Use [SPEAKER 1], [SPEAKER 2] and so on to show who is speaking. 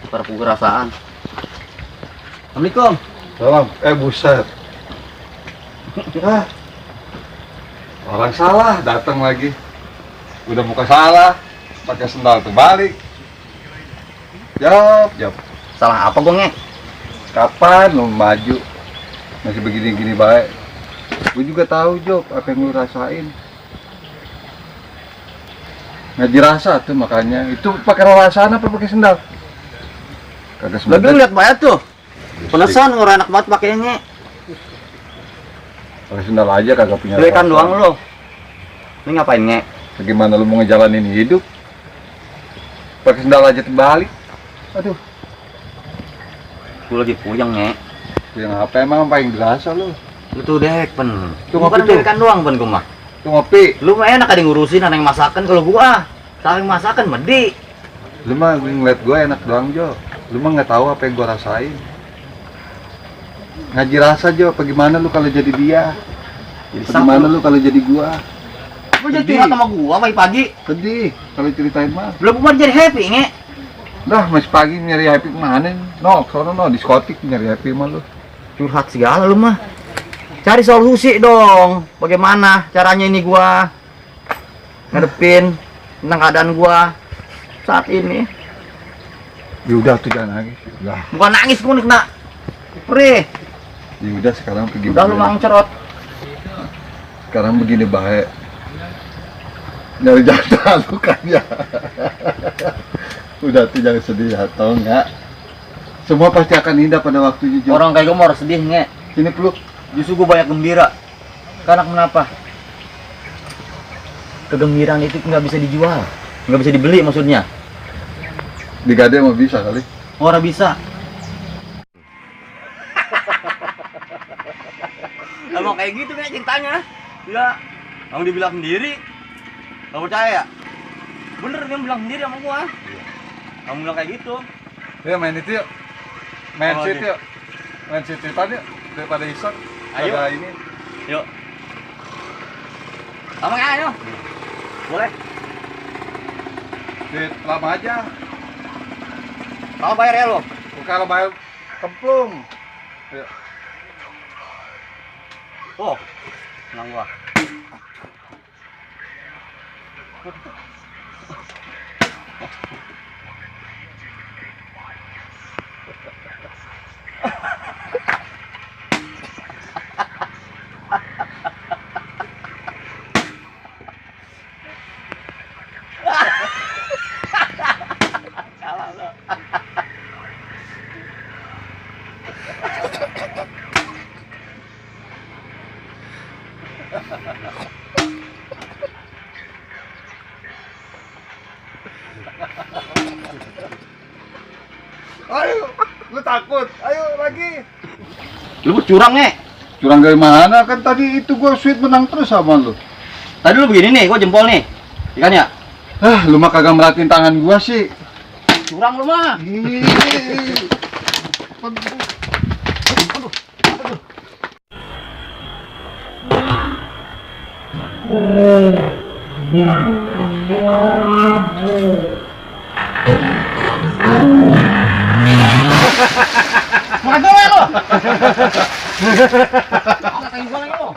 [SPEAKER 1] Perpu kerasaan. Assalamualaikum.
[SPEAKER 2] Salam. Buset. Ah, orang salah datang lagi. Udah muka salah, pakai sendal terbalik. Jawab.
[SPEAKER 1] Salah apa gue nge?
[SPEAKER 2] Kapan lo maju? Masih begini-gini baik. Gue juga tahu Job apa yang lu rasain. Ngaji rasa tuh makanya. Itu pakai rasaan apa pakai sendal? Kagak
[SPEAKER 1] Lagi
[SPEAKER 2] sebentar.
[SPEAKER 1] lihat banget tuh. Penesan orang enak banget pakainya.
[SPEAKER 2] Pakai sendal aja kagak punya.
[SPEAKER 1] Belikan
[SPEAKER 2] rasa.
[SPEAKER 1] doang lo. Ini ngapain nge?
[SPEAKER 2] Bagaimana lu mau ngejalanin hidup? Pakai sendal aja terbalik. Aduh,
[SPEAKER 1] Gue lagi puyeng nge.
[SPEAKER 2] yang apa emang paling dirasa lu?
[SPEAKER 1] Lu tuh dek pen.
[SPEAKER 2] Tuh,
[SPEAKER 1] Bukan
[SPEAKER 2] ngopi tuh.
[SPEAKER 1] belikan doang pen gue mah.
[SPEAKER 2] Tuh ngopi.
[SPEAKER 1] Lu mah enak ada yang ngurusin, ada yang masakan. Kalau gua saling masakan medi.
[SPEAKER 2] Lu mah ngeliat gue enak doang Jo. Lu mah nggak tahu apa yang gue rasain. Ngaji rasa Jo, bagaimana lu kalau jadi dia? Bagaimana lu kalau jadi gua?
[SPEAKER 1] Lu jadi
[SPEAKER 2] Sedih.
[SPEAKER 1] curhat sama gua pagi-pagi.
[SPEAKER 2] Sedih kalau ceritain mah.
[SPEAKER 1] Belum gua jadi happy nge.
[SPEAKER 2] Dah masih pagi nyari happy kemana? Sono diskotik nyari happy mah lu.
[SPEAKER 1] Curhat segala lu mah. Cari solusi dong. Bagaimana caranya ini gua ngadepin tentang keadaan gua saat ini.
[SPEAKER 2] Ya udah tuh jangan nangis. Udah.
[SPEAKER 1] Bukan nangis gua nih kena perih.
[SPEAKER 2] Ya udah sekarang pergi.
[SPEAKER 1] Udah lu
[SPEAKER 2] dulu.
[SPEAKER 1] mang cerot.
[SPEAKER 2] Sekarang begini baik. Nyari jatah lu kan ya. Udah tuh jangan sedih ya, tau nggak? Semua pasti akan indah pada waktunya Jo.
[SPEAKER 1] Orang kayak gua mau harus sedih nge.
[SPEAKER 2] Sini peluk.
[SPEAKER 1] Justru gua banyak gembira. Karena kenapa? Kegembiraan itu nggak bisa dijual, nggak bisa dibeli maksudnya.
[SPEAKER 2] Digade mau bisa kali.
[SPEAKER 1] Orang bisa. Emang kayak gitu kayak ceritanya. Ya, kamu dibilang sendiri. Kamu percaya ya? Bener dia bilang sendiri sama gua. Kamu bilang kayak gitu.
[SPEAKER 2] Ya main itu yuk. Main
[SPEAKER 1] Oh,
[SPEAKER 2] situ
[SPEAKER 1] iya.
[SPEAKER 2] yuk. Main situ tadi daripada iseng.
[SPEAKER 1] Ayo.
[SPEAKER 2] Ada ini.
[SPEAKER 1] Yuk. Lama ya, ayo. Boleh.
[SPEAKER 2] Lama aja.
[SPEAKER 1] Kamu bayar ya lo.
[SPEAKER 2] Kalau bayar kemplung. Yuk.
[SPEAKER 1] Oh, senang gua.
[SPEAKER 2] Ayo, lu takut. Ayo lagi.
[SPEAKER 1] Lu curang nge.
[SPEAKER 2] Curang dari mana? Kan tadi itu gua sweet menang terus sama lu.
[SPEAKER 1] Tadi lu begini nih, gua jempol nih. Ikan ya?
[SPEAKER 2] Lu mah kagak merhatiin tangan gua sih.
[SPEAKER 1] Curang lu mah.
[SPEAKER 2] Ih.
[SPEAKER 1] Makan dong ya lo. Kayak gua lagi lo.